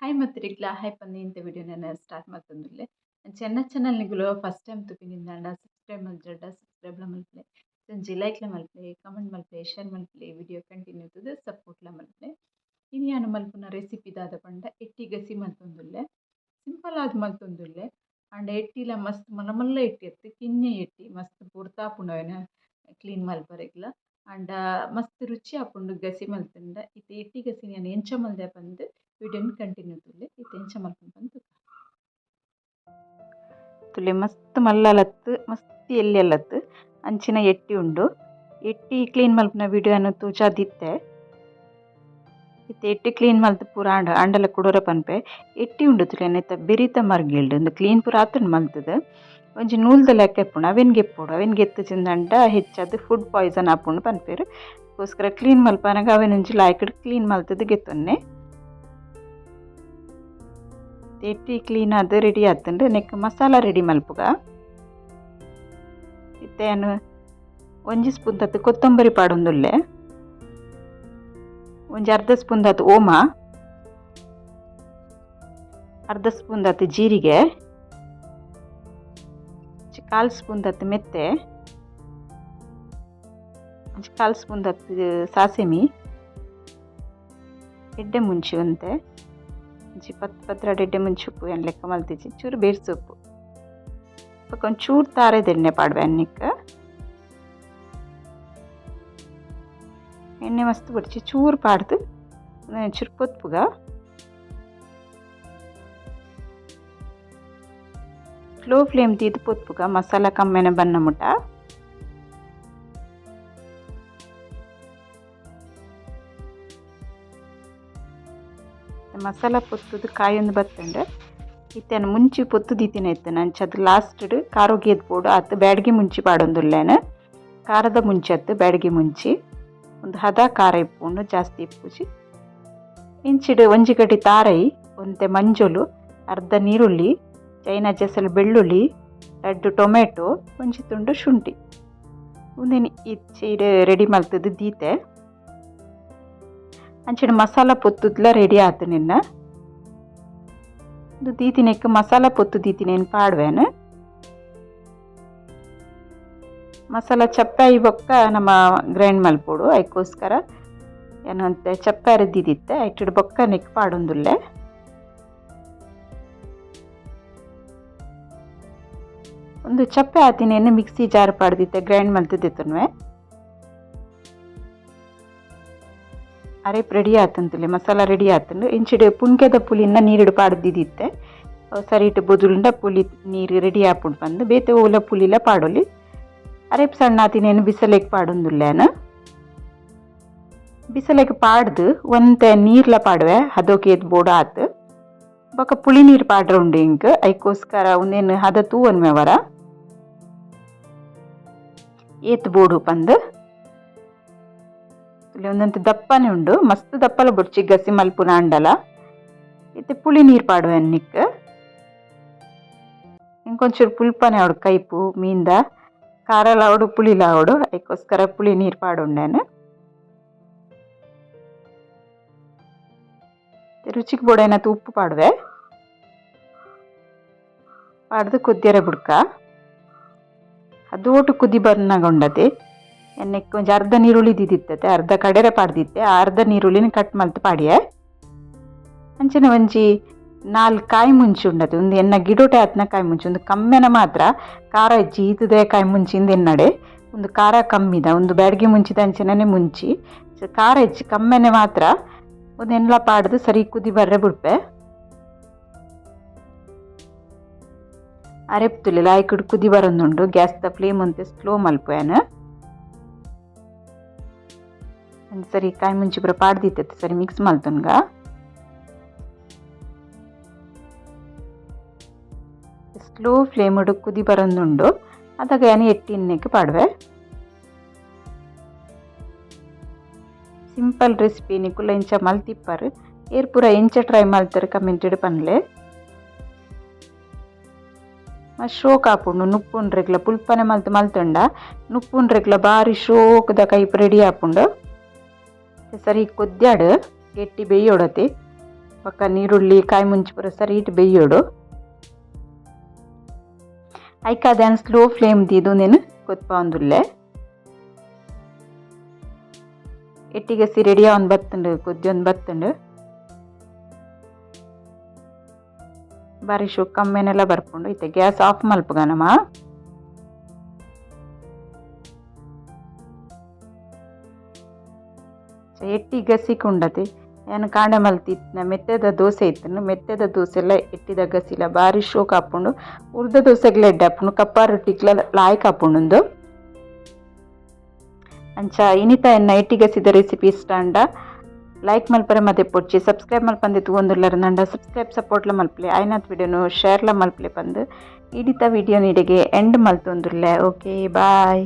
Hi ಮತ್ರಿಗ್ಲ hi ಪಂದು ಇಂತ video ನಾನು start ಮಲ್ತೊಂದುಲ್ಲೆ. ಚೆನ್ನ ಚಾನಲ್ ನಿಗುಲು ಫಸ್ಟ್ ಟೈಮ್ ತೂಪಿನಿಂದಾಂಡ ಸಬ್ಸ್ಕ್ರೈಬ್ ಮಲ್ಜಡ ಸಬ್ಸ್ಕ್ರೈಬ್ಲ ಮಲ್ಪುಲೆ, ಒಂಜಿ ಲೈಕ್ಲ ಮಲ್ಪುಲೆ, ಕಮೆಂಟ್ ಮಲ್ಪುಲೆ, ಶೇರ್ ಮಲ್ಪುಲೆ, ವಿಡಿಯೋ ಕಂಟಿನ್ಯೂ ತೂದು ಸಪೋರ್ಟ್ಲ ಮಲ್ಪುಲೆ. ಇನಿ ಯಾನ್ ಮಲ್ಪುನ ರೆಸಿಪಿ ದಾದ ಪಂಡ ಎಟ್ಟಿ ಗಸಿ ಮಲ್ತೊಂದುಲ್ಲೆ. ಸಿಂಪಲ್ ಆದ್ ಮಲ್ತೊಂದುಲ್ಲೆ. ಆಂಡ ಎಟ್ಟಿಲ ಮಸ್ತ್ ಮಲ್ಲ ಮಲ್ಲ ಎಟ್ಟಿ ಅತ್ತ್, ಕಿನ್ಯ ಎಟ್ಟಿ ಮಸ್ತ್ ಪೊರ್ತಾಪುಂಡು ಅವೆನ್ ಕ್ಲೀನ್ ಮಲ್ಪರೆಗ್ಲ. ಆಂಡ ಮಸ್ತ್ ರುಚಿ ಆಪುಂಡು ಗಸಿ ಮಲ್ತುಂಡ. ಇತ್ತೆ ಎಟ್ಟಿ ಗಸಿನ್ ಯಾನ್ ಎಂಚ ಮಲ್ದೆ ಪಂದ್ ವಿಡಿಯೋನ್ ಕಂಟಿನ್ಯೂ ತೂಲೆ. ಇತ್ತೆ ಎಂಚ ಮಲ್ಪುನು ಪಂದ್ ತೂಕ. ತುಲೆ ಮಸ್ತ್ ಮಲ್ಲಲತ್ತ್ ಮಸ್ತ್ ಎಲ್ಯಲತ್ತ್ ಅಂಚಿನ ಎಟ್ಟಿ ಉಂಡು. ಎಟ್ಟಿ ಕ್ಲೀನ್ ಮಲ್ಪುನ ವಿಡಿಯೋನು ತೋಜಾದಿತ್ತೆ. ಇತ್ತೆ ಎಟ್ಟಿ ಕ್ಲೀನ್ ಮಲ್ತ್ ಪೂರ ಆಂಡ್ ಆಂಡಲ ಕುಡೊರ ಪನ್ಪೆ. ಎಟ್ಟಿ ಉಂಡು ತುಲೆ ನೆತ್ತ ಬೆರಿತ ಮರ್ಗಿಲ್ಡ್ ಉಂದು ಕ್ಲೀನ್ ಪೂರ ಆತುಂಡು ಮಲ್ತುದು. ಒಂಜಿ ನೂಲ್ದ ಲೆಕ್ಕ ಇಪ್ಪುಂಡು ಅವೆನ್ ಗೆಪ್ಪೊಡು. ಅವೆನ್ ಗೆತ್ತುಜಿಂದಂಡ ಹೆಚ್ಚಾದ್ ಫುಡ್ ಪಾಯ್ಸನ್ ಆಪುಂಡು ಪನ್ಪೆರ್. ಅಕ್ಕೋಸ್ಕರ ಕ್ಲೀನ್ ಮಲ್ಪನಗ ಅವೆನ್ ಒಂಜಿ ಲಾಯ್ಕ್ಡ್ ಕ್ಲೀನ್ ಮಲ್ತುದು ಗೆತ್ತೊನ್ನೆ. ಎಟ್ಟಿ ಕ್ಲೀನ್ ಆದ್ ರೆಡಿ ಆತುಂಡು. ನೆಕ್ ಮಸಾಲ ರೆಡಿ ಮಲ್ಪುಗ. ಇತ್ತೆ ಯಾನ್ ಒಂಜಿ ಸ್ಪೂನ್ ತತ್ತ್ ಕೊತ್ತಂಬರಿ ಪಾಡೊಂದುಲ್ಲೆ. ಒಂಜಿ ಅರ್ಧ ಸ್ಪೂನ್ ದಾತ್ ಓಮ, ಅರ್ಧ ಸ್ಪೂನ್ ದಾತ್ ಜೀರಿಗೆ, ಒಂಜಿ ಕಾಲ್ ಸ್ಪೂನ್ ದಾತ್ ಮೆತ್ತೆ, ಒಂಜಿ ಕಾಲ್ ಸ್ಪೂನ್ ದಾತ್ ಸಾಸಿಮಿ, ಎಡ್ಡೆ ಮುಂಚಿ ಒಂತೆ, ಒಂಜಿ ಪತ್ತ್ ಪತ್ರಾಡ್ ಎಡ್ಡೆ ಮುಂಚಿ ಉಪ್ಪು ಯಾನ್ ಲೆಕ್ಕ ಮಲ್ತಿಜಿ, ಚೂರು ಬೇರ್ ಸೊಪ್ಪು, ಬೊಕ ಒಂಚೂರು ತಾರೆದ ಎಣ್ಣೆ ಪಾಡ್ವೆ ಅನ್ನಿಕ್. ಎಣ್ಣೆ ಮಸ್ತ್ ಬೊಡ್ಚಿ ಚೂರು ಪಾಡ್ದು ಚೂರು ಪೊತ್ಪುಗ. ಸ್ಲೋ ಫ್ಲೇಮ್ ದೀದ್ ಪೊತ್ಪುಗ ಮಸಾಲ ಕಮ್ಮೆನೆ ಬನ್ನ ಮುಟ. ಮಸಾಲ ಪೊತ್ತುದು ಕಾಯೊಂದು ಬತ್ತುಂಡು. ಇತ್ತೆ ಯಾನ್ ಮುಂಚಿ ಪೊತ್ತು ದೀತಿನ ಇತ್ತುಂಡು ಅಂಚಾದ್ ಲಾಸ್ಟ್ ಖಾರೊಗ್ ಏತ್ ಬೋಡು ಆತ್ ಬ್ಯಾಡ್ಗೆ ಮುಂಚಿ ಪಾಡೊಂದುಲ್ಲೆನ್. ಖಾರದ ಮುಂಚಿ ಅತ್ತ್ ಬ್ಯಾಡ್ಗೆ ಮುಂಚಿ. ಉಂದು ಹದ ಖಾರ ಇಪ್ಪುಂಡು ಜಾಸ್ತಿ ಇಪ್ಪುಜಿ. ಇಂಚಿಡ್ ಒಂಜಿ ಗಡಿ ತಾರೈ, ಒಂತೆ ಮಂಜೊಲು, ಅರ್ಧ ನೀರುಳ್ಳಿ, ಚೈನಾ ಜೆಸಲ್ ಬೆಳ್ಳುಳ್ಳಿ, ರಡ್ಡ್ ಟೊಮೆಟೊ, ಒಂಜಿ ತುಂಡು ಶುಂಠಿ ಉಂದೆನ್ ಇಚ್ಚಿಡ್ ರೆಡಿ ಮಲ್ತುದು ದೀತೆ. ಅಂಚಿಡ್ ಮಸಾಲ ಪೊತ್ತುದ್ಲ ರೆಡಿ ಆತುಂಡು. ಉಂದು ದೀತಿನೆಕ್ ಮಸಾಲ ಪೊತ್ತು ದೀತಿನೆನ್ ಪಾಡ್ವೆನ್. ಮಸಾಲ ಚಪ್ಪೆ ಆಯಿ ಬೊಕ್ಕ ನಮ ಗ್ರೈಂಡ್ ಮಲ್ಪೊಡು. ಐಕೋಸ್ಕರ ಯಾನ್ ಒಂತೆ ಚಪ್ಪೆ ಅರೆದ್ ದೀದಿತ್ತೆ ಐಟುಡು ಬೊಕ್ಕ ನೆಕ್ ಪಾಡೊಂದುಲ್ಲೆ. ಉಂದು ಚಪ್ಪೆ ಆತಿನೆನ್ ಮಿಕ್ಸಿ ಜಾರ್ ಪಾಡ್ದಿತ್ತೆ ಗ್ರೈಂಡ್ ಮಲ್ತ್ ದೆತ್ತೊನ್ವೆ. ಅರೇಪ್ ರೆಡಿ ಆತುಂತುಲೆ ಮಸಾಲ ರೆಡಿ ಆತುಂಡು. ಇಂಚಿಡ್ ಪುಂಕೆದ ಪುಲಿನ ನೀರುಡು ಪಾಡ್ದ್ ದೀದಿತ್ತೆ. ಸರಿಟ್ ಬೊದುಲ್ಂಡ ಪುಲಿ ನೀರು ರೆಡಿ ಆಪುಂಡು ಪಂದ್ ಬೇತೆ ಓಲ ಪುಲಿಲ ಪಾಡೊಲಿ. ಅರೇಪ್ ಸಣ್ಣ ಆತಿನೆನ್ ಬಿಸಲೆಗ್ ಪಾಡೊಂದುಲ್ಲೆ ಯಾನ್. ಬಿಸಲೆಗ್ ಪಾಡ್ದ್ ಒಂತೆ ನೀರ್ಲ ಪಾಡುವೆ ಹದೋಕ್ ಏತ್ ಬೋಡು ಆತ್. ಬೊಕ ಪುಳಿ ನೀರ್ ಪಾಡ್ರೆ ಉಂಡು ಎಂಕ್ ಐಕೋಸ್ಕರ ಉಂದೆನ್ ಹದ ತೂವೊನ್ವೆ ಒರ ಏತ್ ಬೋಡು ಪಂದ್. ಉಂದೊಂತೆ ದಪ್ಪನೆ ಉಂಡು ಮಸ್ತ್ ದಪ್ಪಲ ಬೊಡ್ಚಿ ಗಸಿ ಮಲ್ಪುನ ಆಂಡಲ. ಇತ್ತೆ ಪುಳಿ ನೀರ್ ಪಾಡುವೆ ನಿಕ್ಕ್. ಇಂಕೊಂಚೂರು ಪುಲ್ಪನೆ ಆವೊಡು ಕೈಪು ಮೀನ್ದ ಖಾರಲ ಆವೊಡು ಪುಳಿಲ ಆವೊಡು ಐಕೋಸ್ಕರ ಪುಳಿ ನೀರ್ ಪಾಡೊಂಡೆನ್. ರುಚಿಗ್ ಬೋಡಾಯಿನಾತ್ ಉಪ್ಪು ಪಾಡುವೆ. ಪಾಡ್ದ್ ಕುದ್ಯರೆ ಬುಡ್ಕ. ಅದು ಒಟ್ಟು ಕುದಿ ಬನ್ನಗ ಉಂಡತೆ ಎಣ್ಣೆಕ್ ಒಂಜಿ ಅರ್ಧ ನೀರುಳ್ಳಿ ದೀದಿತ್ತತೆ ಅರ್ಧ ಕಡೆರೆ ಪಾಡ್ದಿತ್ತೆ ಆ ಅರ್ಧ ನೀರುಳ್ಳಿನ ಕಟ್ ಮಲ್ತ್ ಪಾಡಿಯೆ. ಅಂಚನೆ ಒಂಜಿ ನಾಲ್ ಕಾಯಿ ಮುಂಚಿ ಉಂಡತೆ ಉಂದು ಎನ್ನ ಗಿಡೊಟೆ ಆತ್ನ ಕಾಯಿ ಮುಂಚಿ ಉಂದು ಕಮ್ಮೆನ ಮಾತ್ರ ಖಾರ ಇಜ್ಜಿ ಈತುದೇ ಕಾಯಿ ಮುಂಚಿ ಇಂದು ಎನ್ನಡೆ. ಉಂದು ಖಾರ ಕಮ್ಮಿದ ಉಂದು ಬ್ಯಾಡ್ಗೆ ಮುಂಚಿದ ಅಂಚನೆ ಮುಂಚಿ ಖಾರ ಇಜ್ಜಿ ಕಮ್ಮೆನೆ ಮಾತ್ರ ಉಂದು ಎನ್ಲ ಪಾಡ್ದ್ ಸರಿ ಕುದಿ ಬರ್ರೆ ಬುಡ್ಪೆ. ಅರೆಪ್ತುಲೆ ಲಾಯ್ಕುಡು ಕುದಿ ಬರೊಂದುಂಡು ಗ್ಯಾಸ್ ದ ಫ್ಲೇಮ್ ಒಂತೆ ಸ್ಲೋ ಮಲ್ಪುವೆ ಯಾನ್. ಸರಿ ಕಾಯಿ ಮುಂಚಿ ಪೂರ ಪಾಡ್ದಿತ್ತೆ ಸರಿ ಮಿಕ್ಸ್ ಮಲ್ತೊನ್ಗ. ಸ್ಲೋ ಫ್ಲೇಮ್ ಕುದಿ ಬರೊಂದುಂಡು ಅದಗ ಯಾನ್ ಎಟ್ಟಿನ್ನೆಕ್ ಪಾಡುವೆ. ಸಿಂಪಲ್ ರೆಸಿಪಿ ನಿಕುಲ ಇಂಚ ಮಲ್ತಿಪ್ಪರ್ ಏರ್ ಪೂರ ಎಂಚ ಟ್ರೈ ಮಲ್ತೆರ್ ಕಮೆಂಟ್ ಪನ್ಲೆ. ಮಸ್ತ್ ಶೋಕ್ ಆಪುಂಡು ನುಪ್ಪುಂಡ್ರೆಗ್ಲ ಪುಲ್ಪನೆ ಮಲ್ತ್ ಮಲ್ತುಂಡ ನುಪ್ಪುಂಡ್ರೆಗ್ಲ ಬಾರಿ ಶೋಕುದ ಕೈಪು ರೆಡಿ ಆಪುಂಡು. ಸರಿ ಕೊದ್ಯಾಡ್ ಎಟ್ಟಿ ಬೇಯೊಡತೆ ಬೊಕ್ಕ ನೀರುಳ್ಳಿ ಕಾಯಿ ಮುಂಚಿ ಪೂರ ಸರಿಟ್ ಬೆಯ್ಯೋಡು. ಐಕಾದ್ ಯಾನ್ ಸ್ಲೋ ಫ್ಲೇಮ್ ದೀದ್ ಉಂದೆನ್ ಕೊದ್ಪಾವೊಂದುಲ್ಲೆ. ಎಟ್ಟಿಗಸಿ ರೆಡಿ ಆವೊಂದು ಬತ್ತುಂಡು, ಕೊದ್ಯೊಂದು ಬತ್ತುಂಡು. ಬಾರಿ ಶೋಕು ಕಮ್ಮೆನೆಲ ಬರ್ಪುಂಡು. ಇತ್ತೆ ಗ್ಯಾಸ್ ಆಫ್ ಮಲ್ಪುಗ ನಮ. ಎಟ್ಟಿ ಗಸಿ ಕುಂಡತೆ ಯಾನ್ ಕಾಂಡೆ ಮಲ್ತಿತ್ತಿನ ಮೆತ್ತೆದ ದೋಸೆ ಇತ್ತುಂಡು. ಮೆತ್ತೆದ ದೋಸೆಲ ಎಟ್ಟಿದ ಗಸಿಲ ಬಾರಿ ಶೋಕು ಆಪುಂಡು. ಉರ್ದ ದೋಸೆಗ್ಲ ಎಡ್ಡೆ ಆಪುಂಡು, ಕಪ್ಪ ರೊಟ್ಟಿಗ್ಲ ಲಾಯ್ಕ್ ಆಪುಂಡು ಉಂದು. ಅಂಚ ಇನಿತ ಎನ್ನ ಎಟ್ಟಿ ಗಸಿದ ರೆಸಿಪಿ ಇಷ್ಟ ಆಂಡ ಲೈಕ್ ಮಲ್ಪರೆ ಮದಪೊಡ್ಚಿ. ಸಬ್ಸ್ಕ್ರೈಬ್ ಮಲ್ಪಂದೆ ತೂವೊಂದುಲ್ಲೆರ್ ಸಬ್ಸ್ಕ್ರೈಬ್ ಸಪೋರ್ಟ್ಲ ಮಲ್ಪಲೆ, ಆಯ್ನಾತ್ ವಿಡಿಯೋನು ಶೇರ್ಲ ಮಲ್ಪಲೆ ಪಂದ್ ಇಡಿತ ವಿಡಿಯೋನು ಇಡೆಗೆ ಎಂಡ್ ಮಲ್ತೊಂದುಲ್ಲೆ. Okay, bye.